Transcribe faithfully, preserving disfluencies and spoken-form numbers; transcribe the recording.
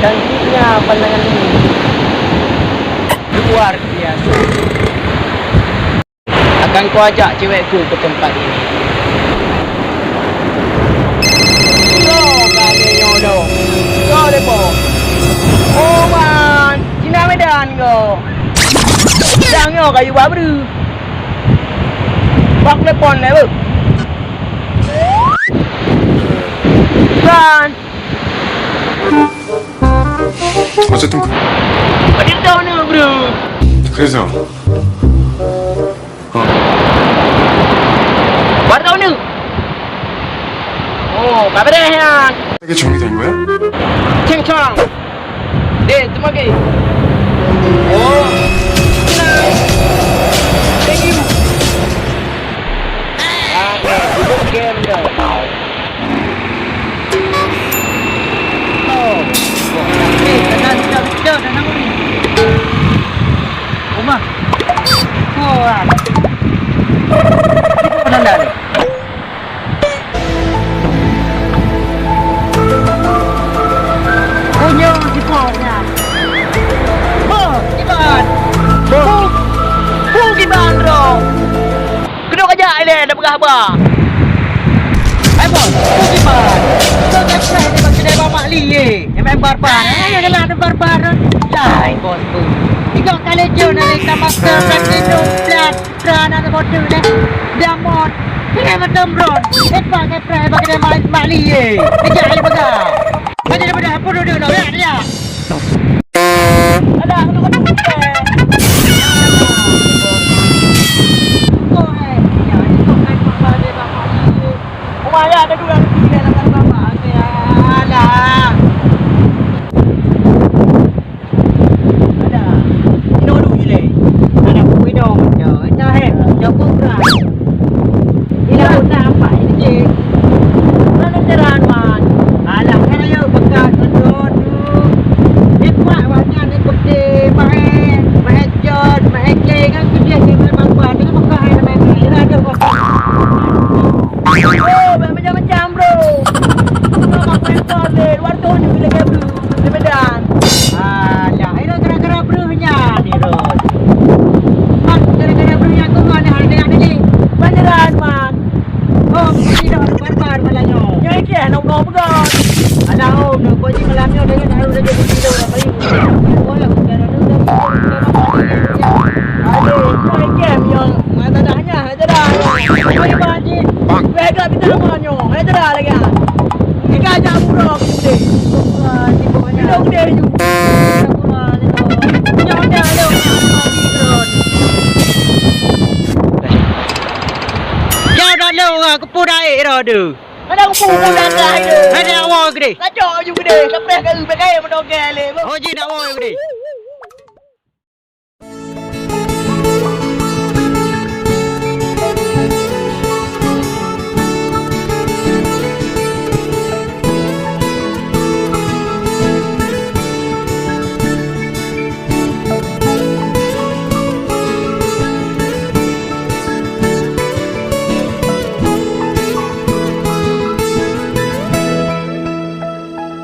Cantiknya pandangan ini. Luar biasa. Akan kuajak cewekku ke tempat ini. Yo, kami nyodoh. Yo, depo. Oh, man. Cina Medan ko. Dang nyoe kayu babru. Bak telepon deh, bu. Kan. Macam tu. Ada tahu ni, bro. Teresa. Ha. Baru tahu ni. Oh, kabareh nyan. Lagi cuma kita dua. Ceng cang. Deh, terima kasih. Oh. Thank you. Ah, duduk game dah. Oh. Eh, dah, dah, dah, dah, dah, dah, dah, dah. Rumah. Oh, ah. Itu penanda ni. Punyueng sipok nyan. Boh, kiban. Boh. Boh, kiban droe. Keuneuk kajak ilèe dak peugah haba. Hai boh, boh kiban. Kau dah preh di kedai Bang Mak Li ye. Nyang main barbar. Eh, jalan barbar. Lai bos tu. Tiga kali jauh dari Tamasya, Kasino, Plat. Putra aneuk bodoh deh. Diamond. Kena macam Ron. Hebat, hebat, hebat kena ma-, Mak Li ye. Kejap, dia pegang. Macam dia pegang. Apa duduk nak? Ya, dia. Alah, kena kena. Kau, eh. Ya, ni kau kan papa dia, Bang Mak Li ye. Rumah ya, ada dua, ada tiga, ada empat, ada empat. Alah. Ada. Inong dulu je leh. Anak buku inong. Ya, dah, eh. Jawab perang. Bila pun tak apa ini je. Mana jalan, man? Alah, kan ayo bekas betul tu. Dia kuat awaknya ni peti, mahal, mahal jod, mahal kling, kan kerja si bapa, dengan bekas air main-main. Ada kau. Oh, macam-macam, bro. Kau apa yang kau ambil? Luar tu ni bila dia beli. Di Medan. Alah, ini gara-gara breuh nyan ni, Ron. Man, gara-gara breuh nyan keuh ngon hal teunak tadi. Panyeran, man. Oh, mesti dah barbar malam nyoe. Nyoe ikeh, nak udah pegang. Alah, oh, nak kau ji malam nyoe, dengan harus ada di situ, dah baik. Oh, ya, bukan ada, dah. Aduh, nyoe ikeh, yang mata dah nyah. Aja dah. Weh, Pak Haji. Weh, agak minta maaf nyoe. Aja dah lagi, ah. Ikan aja murah, gede. Wah, tipu banyak. Gede, gede, ju. Murah, tipu. Nyoe dah lewat. Nyoe dah lewat, kepala air dah ada. Mana aku pun dah dah ada. Ada awak gede. Kacau ju gede. Sampai ke U P K M dah gede. Oh, ji nak awak gede.